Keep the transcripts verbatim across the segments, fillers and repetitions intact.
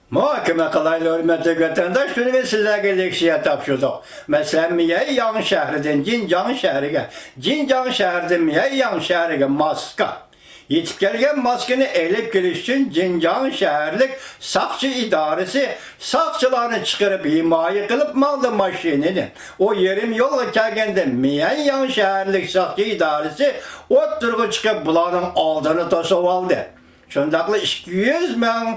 مۇھاكىمە قىلايلى، ھۆرمەتلىك ۋەتەنداش، تۈنۈگۈن سىلەرگە لېكسىيە تاپشۇردۇق. مەسىلەن، ميەنياڭ شەھىرىدىن جىنجاڭ شەھىرىگە، جىنجاڭ شەھىرىدىن ميەنياڭ شەھىرىگە ماسكا. يېتىپ كەلگەن ماسكىنى ئېلىپ كېلىش ئۈچۈن جىنجاڭ شەھەرلىك ساقچى ئىدارىسى ساقچىلارنى چىقىرىپ ھىمايە قىلىپ ماڭدى ماشىنىنى. ئۇ يېرىم يولغا كەلگەندە ميەنياڭ شەھەرلىك ساقچى ئىدارىسى ئوتتۇرىغا چىقىپ بۇلارنىڭ ئالدىنى توسۇۋالدى. شۇنداقلا ئىككى يۈز مىڭ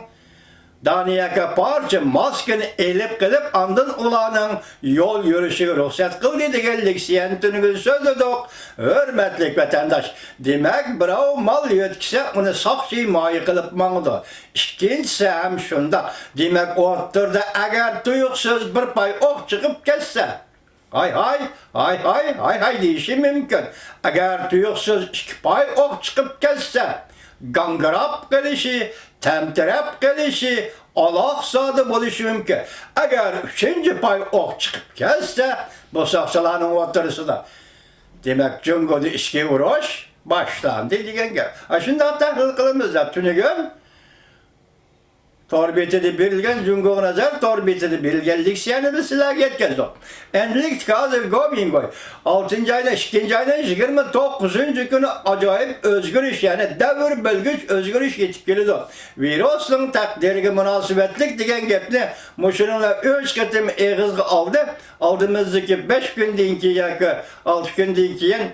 دانىيەگە پارچە ماسكىنى ئېلىپ قېلىپ، ئاندىن ئۇلارنىڭ يول يۈرۈشىگە رۇخسەت قىلدى دېگەن لېكسىيەنى تۈنۈگۈن سۆزلىدۇق، ھۆرمەتلىك ۋەتەنداش. دېمەك، بىراۋ مال يۆتكىسە، ئۇنى ساقچى ھىمايە قىلىپ ماڭىدۇ. ئىككىنچىسى ھەم شۇنداق. دېمەك، ئوتتۇرىدا ئەگەر تۇيۇقسىز بىر پاي ئوق چىقىپ كەتسە، ھاي ھاي، ھاي ھاي، ھاي ھاي دېيىشى مۇمكىن. ئەگەر تۇيۇقسىز ئىككى پاي ئوق چىقىپ كەتسە، گاڭگىراپ قېلىشى، تەمتىرەپ قېلىشى، ئالاقزادە بولۇشى مۇمكىن. ئەگەر ئۈچىنچى پاي ئوق چىقىپ كەتسە، بۇ ساقچىلارنىڭ ئوتتۇرىسىدا، دېمەك، جۇڭگودا ئىچكى ئۇرۇش باشلاندى دېگەن گەپ. ئاشۇنداق تەھلىل قىلىمىز دەپ تۈنۈگۈن تور بېتىدە بېرىلگەن، جۇڭگوغا نەزەر تور بېتىدە بېرىلگەن لېكسىيەنى بىز سىلەرگە يەتكۈزدۇق. ئەمدىلىكتە ھازىر گومىڭگوي ئالتىنچى ئاينىڭ، ئىككىنچى ئاينىڭ يىگىرمە توققۇزىنچى كۈنى ئاجايىپ ئۆزگىرىش، يەنى دەۋر بۆلگۈچ ئۆزگىرىش يېتىپ كېلىدۇ. ۋىرۇسنىڭ تەقدىرىگە مۇناسىۋەتلىك دېگەن گەپنى مۇشۇنىڭ بىلەن ئۈچ قېتىم ئېغىزغا ئالدى. ئالدىمىزدىكى بەش كۈندىن كېيىن ياكى ئالتە كۈندىن كېيىن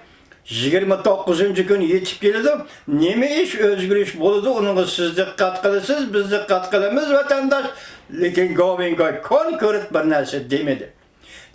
يىگىرمە توققۇزىنچى كۈنى يېتىپ كېلىدۇ. نېمە ئىش ئۆزگىرىش بولىدۇ، ئۇنىڭغا سىز دىققەت قىلىسىز، بىز دىققەت قىلىمىز، ۋەتەنداش. لېكىن گوۋىڭگوي كونكرېت بىر نەرسە دېمىدى.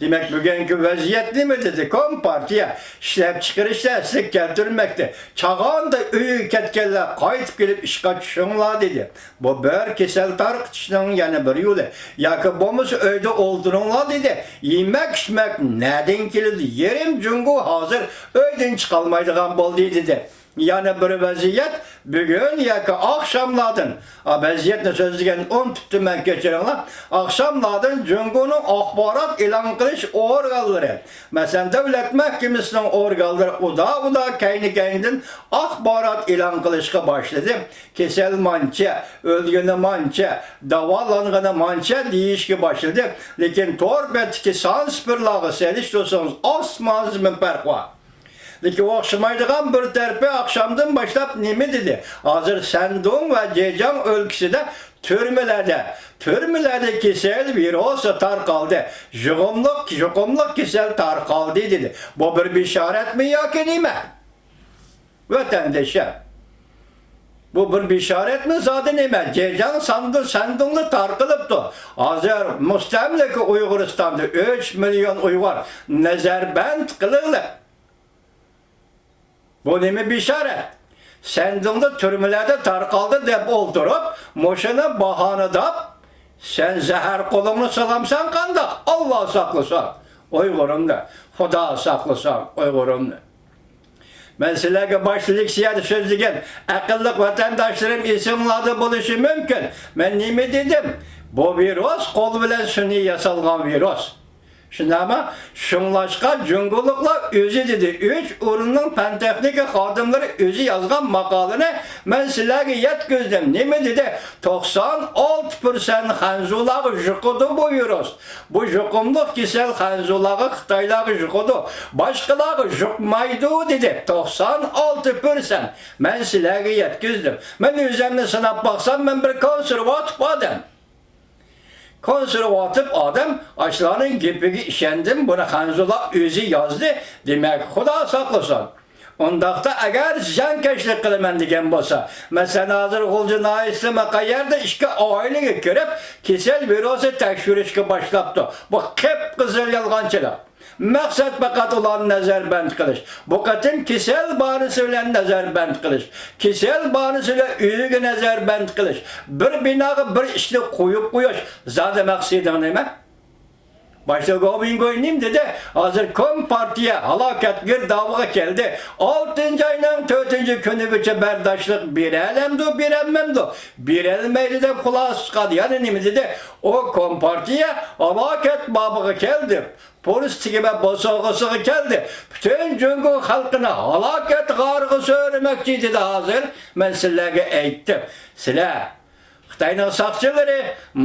دېمەك، بۈگۈنكى ۋەزىيەت نېمە دېدى؟ كومپارتىيە ئىشلەپچىقىرىشتە ئەسلىگە كەلتۈرمەكتە. چاغاندا ئۆيگە كەتكەنلەر قايتىپ كېلىپ ئىشقا چۈشۈڭلار دېدى. بۇ بىر كېسەل تارقىتىشنىڭ يەنە بىر يولى. ياكى بولمىسا ئۆيدە ئولتۇرۇڭلار دېدى. يېمەك ئىچمەك نەدىن كېلىدۇ؟ يېرىم جۇڭگو ھازىر ئۆيدىن چىقالمايدىغان بولدى دېدى. يەنە بىر ۋەزىيەت، بۈگۈن ياكى ئاخشاملاردىن، ئا، ۋەزىيەتنى سۆزلىگەن ئۇنتۇپتىمەن، كەچۈرۈڭلار. ئاخشاملاردىن جۇڭگونىڭ ئاخبارات ئېلان قىلىش ئورگانلىرى، مەسىلەن، دۆلەت مەھكىمىسىنىڭ ئورگانلىرى ئۇدا-ئۇدا كەينى-كەينىدىن ئاخبارات ئېلان قىلىشقا باشلىدى. كېسەل مانچە، ئۆلگىنى مانچە، داۋالانغىنى مانچە دېيىشكە باشلىدى. لېكىن تور بەتتىكى سان سىفىرلارغا سېلىشتۇرسىڭىز، ئاسمان زېمىن پەرقى بار. لېكىن ئوخشىمايدىغان بىر تەرىپى، ئاخشامدىن باشلاپ نېمە دېدى؟ ھازىر شەندۇڭ ۋە جېجياڭ ئۆلكىسىدە تۈرمىلەردە، تۈرمىلەردە كېسەل ۋىرۇسى تارقالدى. يۇقۇملۇق، يۇقۇملۇق كېسەل تارقالدى دېدى. بۇ بىر بېشارەتمۇ ياكى نېمە؟ ۋەتەندىشىم، بۇ بىر بېشارەتمۇ زادى نېمە؟ جېجياڭ ساندۇ-، شەندۇڭدا تارقىلىپتۇ. ھازىر مۇستەملىكە ئۇيغۇرىستاندا ئۈچ مىليون ئۇيغۇر نەزەربەند قىلىنىپ. بۇ نېمە بېشارەت؟ شەندۇڭدا تۈرمىلەردە تارقالدى دەپ ئولتۇرۇپ، مۇشۇنى باھانە دەپ، سەن زەھەر قولۇڭنى سالامسەن قانداق؟ ئاللا ساقلىسۇن ئۇيغۇرۇمنى، خۇدا ساقلىسۇن ئۇيغۇرۇمنى. مەن سىلەرگە باشتا لېكسىيەدە سۆزلىگەن ئەقىللىق ۋەتەنداشلىرىم ئېسىڭلاردا بولۇشى مۇمكىن. مەن نېمە دېدىم؟ بۇ ۋىرۇس قول بىلەن سۈنئىي ياسالغان ۋىرۇس. شۇنداقمۇ؟ شۇڭلاشقا جۇڭگولۇقلار ئۆزى دېدى. ئۈچ ئورۇننىڭ پەن-تېخنىكا خادىملىرى ئۆزى يازغان ماقالىنى مەن سىلەرگە يەتكۈزدۈم. نېمە دېدى؟ توقسان ئالتە پىرسەنت خەنزۇلارغا يۇقىدۇ بۇ ۋىرۇس. بۇ يۇقۇملۇق كېسەل خەنزۇلارغا، خىتايلارغا يۇقىدۇ. باشقىلارغا يۇقمايدۇ دېدى. توقسان ئالتە پىرسەنت. مەن سىلەرگە يەتكۈزدۈم. مەن ئۆزۈمنى سىناپ باقسام، مەن بىر كونسېرۋاتىپ ئادەم. كونسېرۋاتىپ ئادەم، ئاشۇلارنىڭ گېپىگە ئىشەندىم، بۇنى خەنزۇلار ئۆزى يازدى، دېمەك، خۇدا ساقلىسۇن. ئۇنداقتا ئەگەر زىيانكەشلىك قىلىمەن دېگەن بولسا، مەسىلەن، ھازىر غۇلجا ناھىيەسىدە ماقا يەردە ئىككى ئائىلىگە كىرىپ، كېسەل ۋىرۇسى تەكشۈرۈشكە باشلاپتۇ. بۇ قىپقىزىل يالغانچىلىق. مەقسەت پەقەت ئۇلارنى نەزەربەند قىلىش. بۇ قېتىم كېسەل باھانىسى بىلەن نەزەربەند قىلىش. كېسەل باھانىسى بىلەن ئۆيگە نەزەربەند قىلىش. بىر بىناغا بىر ئىشنى قويۇپ قويۇش. زادى مەقسىتىڭ نېمە؟ باشتا گوۋىڭگوي نېمە دېدى؟ ھازىر كومپارتىيە ھالاكەت گىردابىغا كەلدى. ئالتىنچى ئاينىڭ تۆتىنچى كۈنىگىچە بەرداشلىق بېرەلەمدۇ، بېرەلمەمدۇ؟ بېرەلمەيدۇ دەپ خۇلاسە چىقاردى. يەنە نېمە دېدى؟ ئۇ كومپارتىيە ھالاكەت بابىغا كەلدى. پۇرس تېگىمە بوسۇغىسىغا كەلدى. پۈتۈن جۇڭگو خەلقىنى ھالاكەت غارىغا سۆرىمەكچى دېدى. ھازىر مەن سىلەرگە ئېيتتىم. سىلەر خىتاينىڭ ساقچىلىرى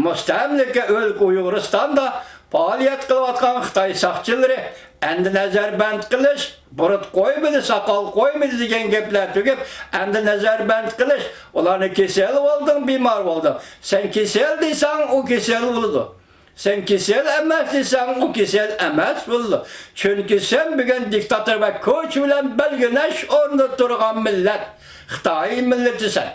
مۇستەملىكە ئۆلكە ئۇيغۇرىستاندا پائالىيەت قىلىۋاتقان خىتاي ساقچىلىرى ئەمدى نەزەربەند قىلىش، بۇرۇت قويمىدى، ساقال قويمىدى دېگەن گەپلەر تۈگەپ، ئەمدى نەزەربەند قىلىش، ئۇلارنى كېسەل بولدۇڭ، بىمار بولدۇڭ. سەن كېسەل دېسەڭ، ئۇ كېسەل بولىدۇ. سەن كېسەل ئەمەس دېسەڭ، ئۇ كېسەل ئەمەس بولىدۇ. چۈنكى سەن بۈگۈن دىكتاتور ۋە كوچ بىلەن بەلگىلەش ئورنىدا تۇرغان مىللەت، خىتاي مىللىتى سەن.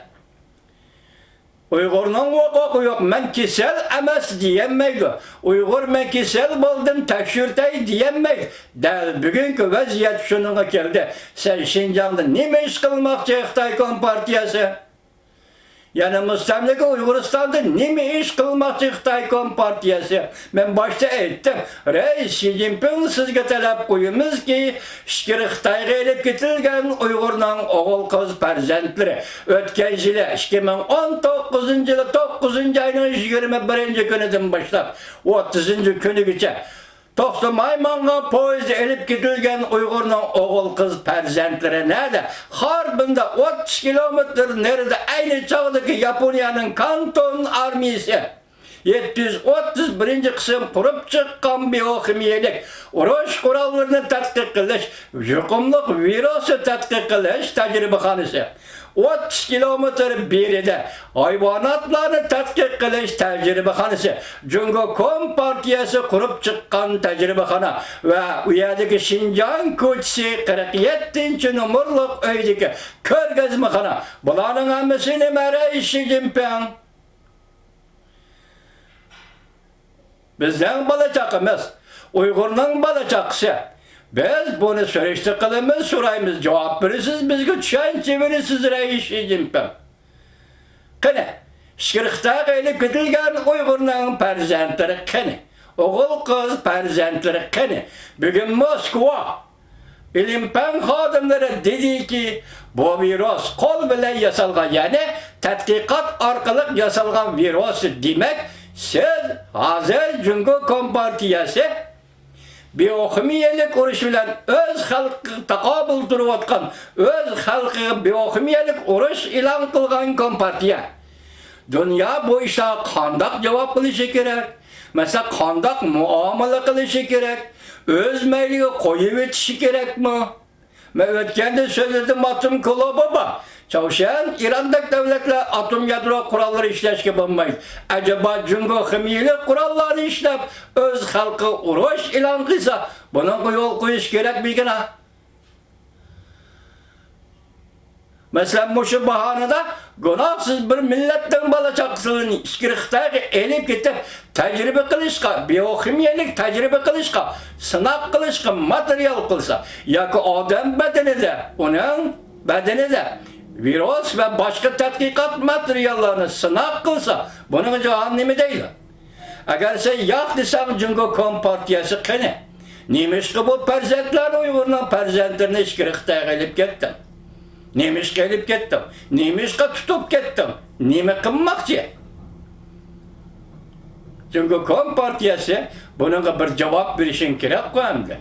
ئۇيغۇرنىڭ ھوقۇقى يوق، مەن كېسەل ئەمەس دېيەلمەيدۇ. ئۇيغۇر مەن كېسەل بولدۇم، تەكشۈرتەي دېيەلمەيدۇ. دەل بۈگۈنكى ۋەزىيەت شۇنىڭغا كەلدى. سەن شىنجاڭدا نېمە ئىش قىلماقچى خىتاي كومپارتىيەسى؟ يەنە مۇستەملىكە ئۇيغۇرىستاندا نېمە ئىش قىلماقچى خىتاي كومپارتىيەسى؟ مەن باشتا ئېيتتىم، رەئىس شى جىنپىڭ، سىزگە تەلەپ قويىمىزكى، ئىچكىرى خىتايغا ئېلىپ كېتىلگەن ئۇيغۇرنىڭ ئوغۇل-قىز پەرزەنتلىرى ئۆتكەن يىلى، ئىككى مىڭ ئون توققۇزىنچى يىلى توققۇزىنچى ئاينىڭ يىگىرمە بىرىنچى كۈنىدىن باشلاپ ئوتتۇزىنچى كۈنىگىچە توختىماي ماڭغان پويىزدا ئېلىپ كېتىلگەن ئۇيغۇرنىڭ ئوغۇل-قىز پەرزەنتلىرى نەدە؟ خاربىندا ئوتتۇز كىلومېتىر نېرىدا ئەينى چاغدىكى ياپونىيەنىڭ كانتون ئارمىيىسى يەتتە يۈز ئوتتۇز بىرىنچى قىسىم قۇرۇپ چىققان بىئوخىمىيەلىك ئۇرۇش قوراللىرىنى تەتقىق قىلىش، يۇقۇملۇق ۋىرۇسنى تەتقىق قىلىش تەجرىبىخانىسى، ئوتتۇز كىلومېتىر بېرىدە ھايۋاناتلارنى تەتقىق قىلىش تەجرىبىخانىسى، جۇڭگو كومپارتىيەسى قۇرۇپ چىققان تەجرىبىخانا ۋە ئۇ يەردىكى شىنجاڭ كوچىسى قىرىق يەتتىنچى نومۇرلۇق ئۆيدىكى كۆرگەزمىخانا، بۇلارنىڭ ھەممىسى نېمە، رەئىس شى جىنپىڭ؟ بىزنىڭ بالا-چاقىمىز، ئۇيغۇرنىڭ بالا-چاقىسى. بىز بۇنى سۈرۈشتە قىلىمىز، سورايمىز، جاۋاب بېرىسىز، بىزگە چۈشەنچە بېرىسىز، رەئىس شى جىنپىڭ. قېنى، ئىچكىرى خىتايغا ئېلىپ كېتىلگەن ئۇيغۇرنىڭ پەرزەنتلىرى قېنى؟ ئوغۇل-قىز پەرزەنتلىرى قېنى؟ بۈگۈن موسكۋا ئىلىم-پەن خادىملىرى دېدىكى، بۇ ۋىرۇس قول بىلەن ياسالغان، يەنى تەتقىقات ئارقىلىق ياسالغان ۋىرۇس. دېمەك، سىز ھازىر جۇڭگو كومپارتىيەسى بىئوخىمىيەلىك ئۇرۇش بىلەن ئۆز خەلقىگە تاقابىل تۇرۇۋاتقان، ئۆز خەلقىگە بىئوخىمىيەلىك ئۇرۇش ئېلان قىلغان كومپارتىيە. دۇنيا بۇ ئىشلارغا قانداق جاۋاب قىلىشى كېرەك؟ مەسىلەن، قانداق مۇئامىلە قىلىشى كېرەك؟ ئۆز مەيلىگە قويۇۋېتىشى كېرەكمۇ؟ مەن ئۆتكەندە سۆزلىدىم، ئاتوم كۇلۇبى بار. چاۋشيەن، ئىراندەك دۆلەتلەر ئاتوم يادرو قوراللىرى ئىشلەشكە بولمايدۇ. ئەجەبا جۇڭگو خىمىيەلىك قوراللارنى ئىشلەپ، ئۆز خەلقىگە ئۇرۇش ئېلان قىلسا، بۇنىڭغا يول قويۇش كېرەكمىكىن ھە؟ مەسىلەن، مۇشۇ باھانىدا گۇناھسىز بىر مىللەتنىڭ بالا-چاقىسىنى ئىچكىرى خىتايغا ئېلىپ كېتىپ، تەجرىبە قىلىشقا، بىئوخىمىيەلىك تەجرىبە قىلىشقا، سىناق قىلىشقا ماتېرىيال قىلسا، ياكى ئادەم بەدىنىدە، ئۇنىڭ بەدىنىدە ۋىرۇس ۋە باشقا تەتقىقات ماتېرىياللارنى سىناق قىلسا، بۇنىڭغا جاھان نېمە دەيدۇ؟ ئەگەر سەن ياق دېسەڭ، جۇڭگو كومپارتىيەسى قېنى؟ نېمىشقا بۇ پەرزەنتلەرنى، ئۇيغۇرنىڭ پەرزەنتلىرىنى ئىچكىرى خىتايغا ئېلىپ كەتتىڭ؟ نېمىشقا ئېلىپ كەتتىڭ؟ نېمىشقا تۇتۇپ كەتتىڭ؟ نېمە قىلماقچى؟ جۇڭگو كومپارتىيەسى بۇنىڭغا بىر جاۋاب بېرىشىڭ كېرەكقۇ ئەمدى.